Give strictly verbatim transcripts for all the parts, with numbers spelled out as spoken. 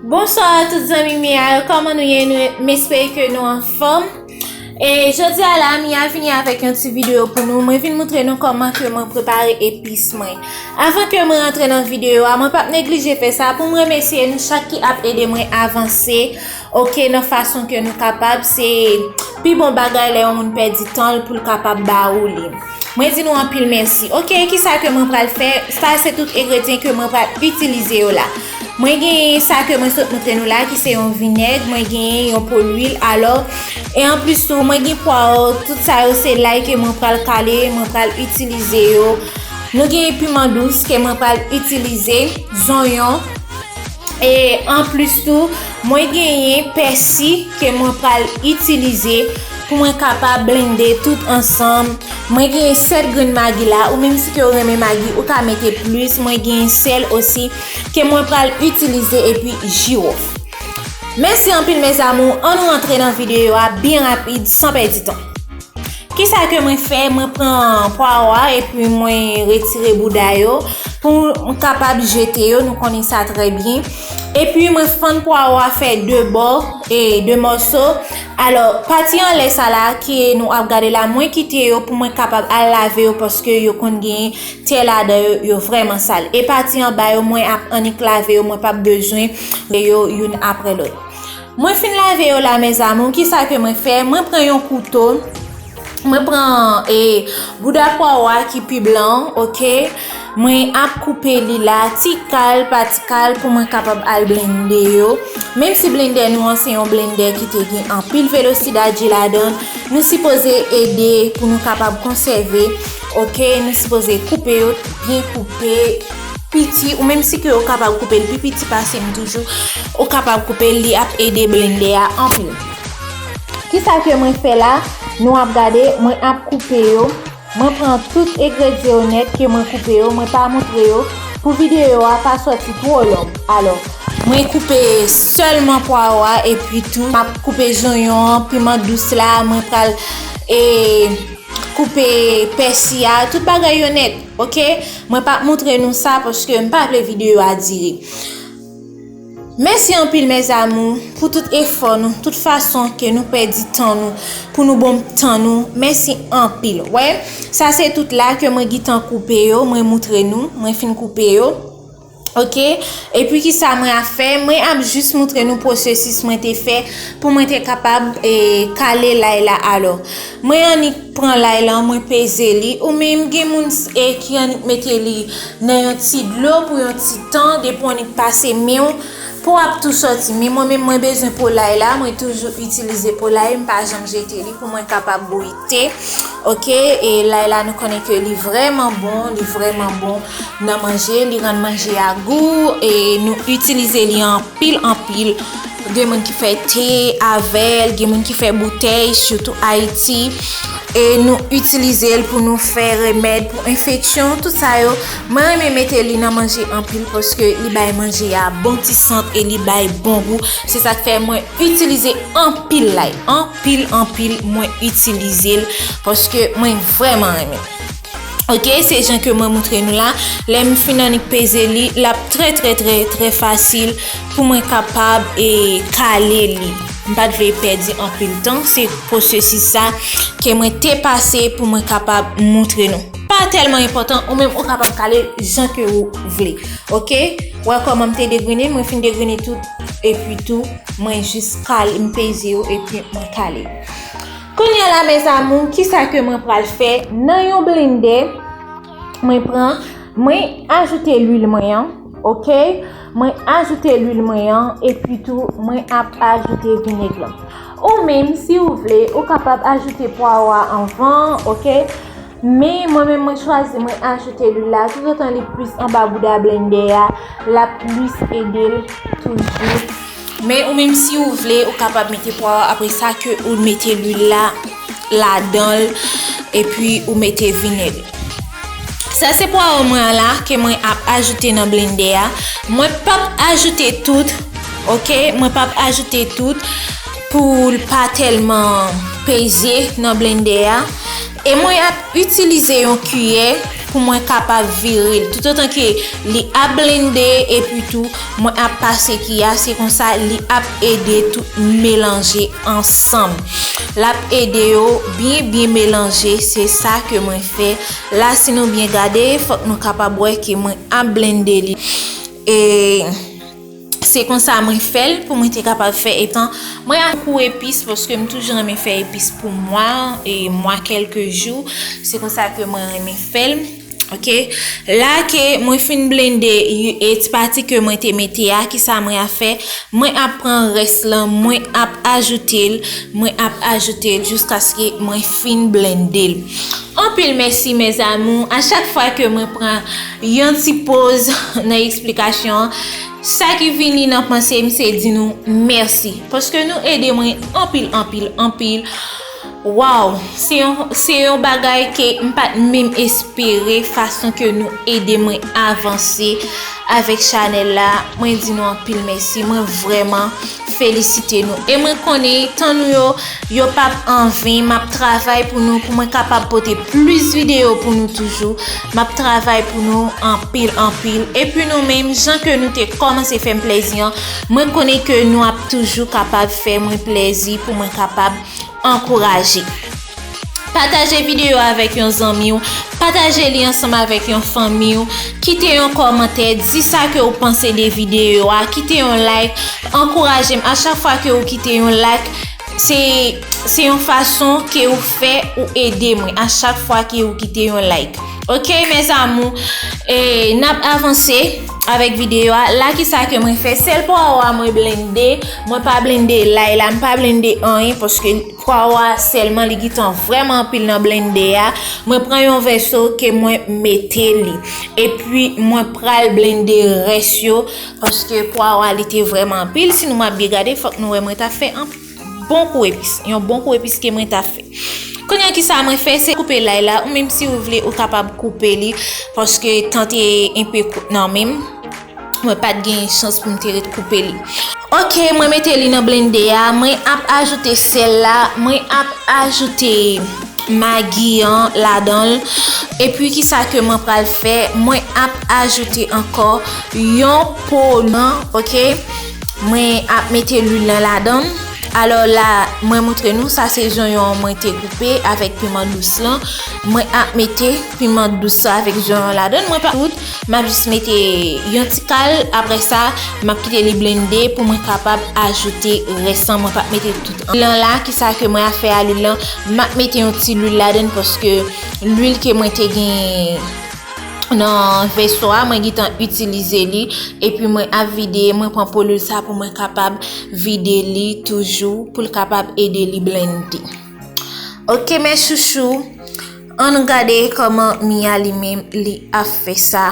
Bonswa tout zanmi Mia yo, kòman nou ye? Nou, m espere ke nou anfòm. E jodi a la, Mia vini avèk yon ti videyo pou nou. Mwen vin moutre nou kòman ke mwen prepare epis mwen. Avan ke mwen rantre nan videyo a, mwen p ap neglije fè sa pou mwen remèsye nou chak ki ap ede mwen avanse, oke, nan fason ke nou kapab. Se pi bon bagay lè yon moun pèdi tan l pou l kapab ba ou li. Mwen di nou anpil mèsi. Oke, kisa ke mwen pral fè? Sa se tout engredyan ke mwen pral itilize yo la. Mwen gen sa ke mwen sot moutre nou la, ki se yon vinèg, mwen gen yon po lwil, alò, e anplis tou, mwen gen pwawo, tout sa yo se lay ke mwen pral kale, mwen pral itilize yo. Nou gen piman dous ke mwen pral itilize, zonyon, e anplis tou, mwen genyen pèsi ke mwen pral itilize pou mwen kapab blende tout ansanm. Mwen genyen sèt grenn magi la, ou menm si ke w renmen magi, ou ka mete plis. Mwen genyen sèl osi ke mwen pral itilize epi jiwòf. Mèsi anpil mes amours, ann nou rantre nan videyo a byen rapid san pèdi tan. Kisa ke mwen fè? Mwen pran pwawo a epi mwen retire bouda yo pou m kapab jete yo, nou konnen sa trè byen. Epi mwen fann pwawo a fè de bò e de mòso. Alò, pati anlè sa la ke nou ap gade la, mwen kite yo pou mwen kapab al lave yo paske yo konn gen tè ladan yo, yo vrèman sal. E pati anba yo, mwen ap annik lave yo, mwen p ap bezwen yo youn apre lòt. Mwen fin lave yo la mes amours, kisa ke mwen fè? Mwen pran yon kouto, mwen pran e bouda pwawo a ki pi blan, oke? Mwen ap koupe li la ti kal pa ti kal pou mwen kapab al blende yo. Menm si blendè nou an se yon blendè ki te gen anpil velosidad je ladan l, nou sipoze ede pou nou kapab konsève, oke? Nou sipoze koupe yo byen koupe, piti, ou menm si ke ou kapab koupe l pi piti pase m toujou, ou kapab koupe l, li ap ede blendè a anpil. Kisa ke mwen fè la? Nou ap gade, mwen ap koupe yo. Mwen pran tout engredyan yo nèt ke mwen koupe yo, mwen pa moutre yo pou videyo a pa sòti twò long. Alò, mwen koupe sèlman pwawo a epi tou, m ap koupe zonyon an, piman dous la, mwen pral e koupe pèsi a, tout bagay yo nèt, oke? Mwen p ap moutre nou sa paske m pa vle videyo a dire. Mèsi anpil mes amours pou tout efò nou, tout fason ke nou pèdi tan nou pou nou ban m tan nou. Mèsi anpil. Wè, sa se tout la ke mwen gentan koupe yo, mwen moutre nou, mwen fin koupe yo. Oke, epi kisa mwen ap fè? Mwen ap jis moutre nou pwosesis mwen te fè pou mwen te kapab e, kale lay la. Alò, mwen annik pran lay lan, mwen peze li. Ou menm gen moun s- e, ki annik mete li nan yon ti dlo pou yon ti tan, depi w annik pase men w, po ap tou sòti. Men mwen menm mwen bezwen po lay la, mwen toujou itilize po lay, m pa janm jete li pou mwen kapab bouyi te. Oke, e lay la nou konnen ke li vrèman bon, li vrèman bon nan manje, li rann manje a gou, e nou itilize li anpil, anpil. Gen moun ki fè te avè l, gen moun ki fè boutèy, sitou Ayiti. E nou itilize l pou nou fè remèd pou enfeksyon, tout sa yo. Mwen renmen mete li nan manje anpil paske li bay manje a bon ti sant e li bay bon gou. Se sa k fè mwen itilize anpil lay, anpil, anpil mwen itilize l paske mwen vrèman renmen. Oke, se jan ke mwen moutre nou la. Lè m fin annik peze li, l ap trè, trè, trè, trè fasil pou mwen kapab e kale li. M pa t vle pèdi anpil tan, se pwosesis sa ke mwen te pase pou mwen kapab moutre nou. Pa tèlman enpòtan, ou menm ou kapab kale l jan ke ou vle. Oke? Wè kòman m te degrennen, mwen fin degrennen tout, epi tou, mwen jis kale, m peze yo, epi mwen kale. Kounye a la, mes amours, kisa ke mwen pral fè? Nan yon blendè, mwen pran, mwen ajoute lwil mwen an, oke? Mwen ajoute lwil mwen an, epi tou, mwen ap ajoute vinèg lan. Ou menm, si ou vle, ou kapab ajoute pwawo a anvan, oke? Men mwen menm mwen chwazi mwen ajoute lwil la, toutotan li plis anba bouda blendè a, l ap plis ede l toujou. Men ou menm si ou vle, ou kapab mete pwawo apre sa ke ou mete lwil la ladan l, epi ou mete vinèg. Sa se pwawo mwen an la ke mwen ap ajoute nan blendè a. Mwen p ap ajoute tout, oke? Mwen p ap ajoute tout pou l pa tèlman peze nan blendè a. E mwen ap itilize yon kiyè pou mwen kapab vire l. Toutotan ke li ap blende epi tou mwen ap pase ki a, se konsa li ap ede tout melanje ansanm. L ap ede yo byen, byen melanje, se sa ke mwen fè. La, si nou byen gade, fòk nou kapab wè ke mwen ap blende li. E se konsa mwen fè l pou mwen te kapab fè etan mwen ak ou epis, paske m toujou renmen fè epis pou mwa, e mwa kèlke jou. Se konsa ke mwen renmen fè l. Ok, la ke mwen fin blende, e ti pati ke mwen te mete a, kisa mwen ap fè? Mwen ap pran rès lan, mwen ap ajoute l, mwen ap ajoute l jiskaske mwen fin blende l. Anpil mèsi, mes amours. A chak fwa ke mwen pran yon ti poz nan eksplikasyon an, sa ki vini nan panse m se di nou mèsi. Paske nou ede mwen anpil, anpil, anpil. Waw, se yon, se yon bagay ke m pa t menm espere fason ke nou ede mwen avanse avèk chanèl la. Mwen di nou anpil mèsi. Mwen vrèman felisite nou. E mwen konnen tan nou yo, yo p ap anven. M ap travay pou nou, pou mwen kapab pote plis videyo pou nou toujou. M ap travay pou nou anpil, anpil. Epi nou menm, jan ke nou te kòmanse fè m plèzi an, mwen konnen ke nou ap toujou kapab fè mwen plèzi pou mwen kapab ankouraje. Pataje videyo avèk yon zanmi w, pataje li ansanm avèk yon fanmi w, kite yon kòmantè, di sa ke w panse de videyo a, kite yon like, ankouraje m. A chak fwa ke w kite yon like, se, se yon fason ke w fè ou ede mwen a chak fwa ke w kite yon like. Ok, mes amours, e, n ap avanse avèk videyo a. La, kisa ke mwen fè? Sèl pwawo a mwen blende. Mwen pa blende lay la, m pa blende anyen, paske pwawo a sèlman li gentan vrèman anpil nan blende a. Mwen pran yon vèso ke mwen mete li. Epi mwen pral blende rès yo, paske pwawo a li te vrèman anpil. Si nou m ap byen gade, fòk nou wè mwen ta fè yon bon kou epis. Yon bon kou epis ke mwen ta fè. Kounye a kisa mwen fè, se koupe lay la. Ou menm si ou vle, ou kapab koupe li, paske tan te enpe kout nan men m. Mwen pa t gen chans pou m te ret koupe li. Ok, mwen mete li nan blende a. Mwen ap ajoute sèl la. Mwen ap ajoute magi an ladan l. Epi kisa ke mwen pral fè? Mwen ap ajoute ankò yon po nan, ok? Mwen ap mete lwil lan ladan l. Alò la, mwen montre nou, sa se zonyon an mwen te koupe avèk piman dous lan. Mwen ap mete piman dous la avèk zonyon ladan l. Mwen pa tout, m ap jis mete yon ti kal. Apre sa, m ap kite li blende pou mwen kapab ajoute rès lan. Mwen p ap mete tout an. Lwil lan la, kisa ke mwen ap fè a lwil lan? M ap mete yon ti lwil ladan l paske lwil ke mwen te gen nan vèso a, mwen gentan itilize li, epi mwen ap vide, mwen pran po lwil sa pou mwen kapab vide li toujou, pou l kapab ede li blende. Ok, mes chouchous, ann gade kòman Mia li menm li ap fè sa.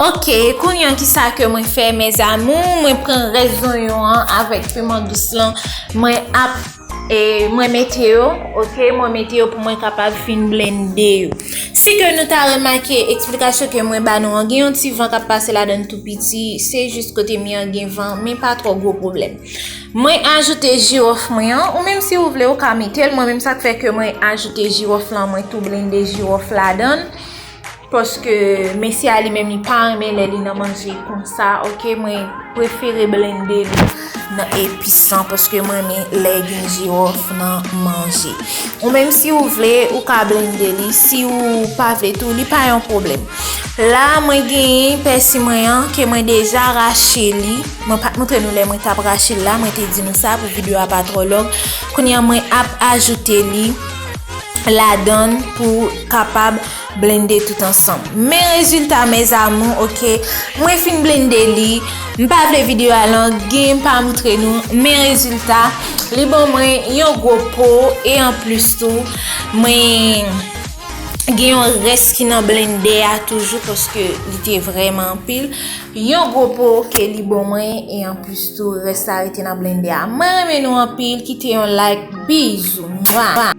Ok, kounye a kisa ke mwen fè, mes amours? Mwen pran rès zonyon an avèk piman dous lan. Mwen ap E mwen mete yo, ok, mwen mete yo pou mwen kapab fin blende yo. Si ke nou ta remake eksplikasyon ke mwen ba nou an, gen yon ti van k ap pase ladan tou piti, se jis kote mi an gen van, men pa twò gwo pwoblèm. Mwen ajoute jiwòf mwen an, ou menm si ou vle ou ka mete l, mwen menm sa k fè ke mwen ajoute jiwòf lan, mwen tou blende jiwòf ladan l. Paske mesye a li menm li pa renmen lè li nan manje konsa, ok, mwen prefere blende li nan epis lan, paske mwen renmen lè gen jiwòf nan manje. Ou menm si ou vle, ou ka blende li, si ou pa vle tou, li pa yon pwoblèm. La, mwen genyen pèsi mwen an, ke mwen deja rache li. Mwen pa t montre nou lè mwen t ap rache l la, mwen te di nou sa pou videyo a pa twò long. Kounye a, mwen ap ajoute li ladan l pou kapab blende tout ansanm. Men rezilta, mes amours, ok. Mwen fin blende li. M pa vle videyo a long, gen m pa montre nou. Men rezilta, li ban mwen yon gwo po e anplis tou, mwen gen yon rès ki nan blendè a toujou paske li te vrèman anpil. Yon gwo po ke li ban mwen e anplis tou, rès la rete nan blendè a. Mwen renmen nou anpil, kite yon like, bizou. Mwa.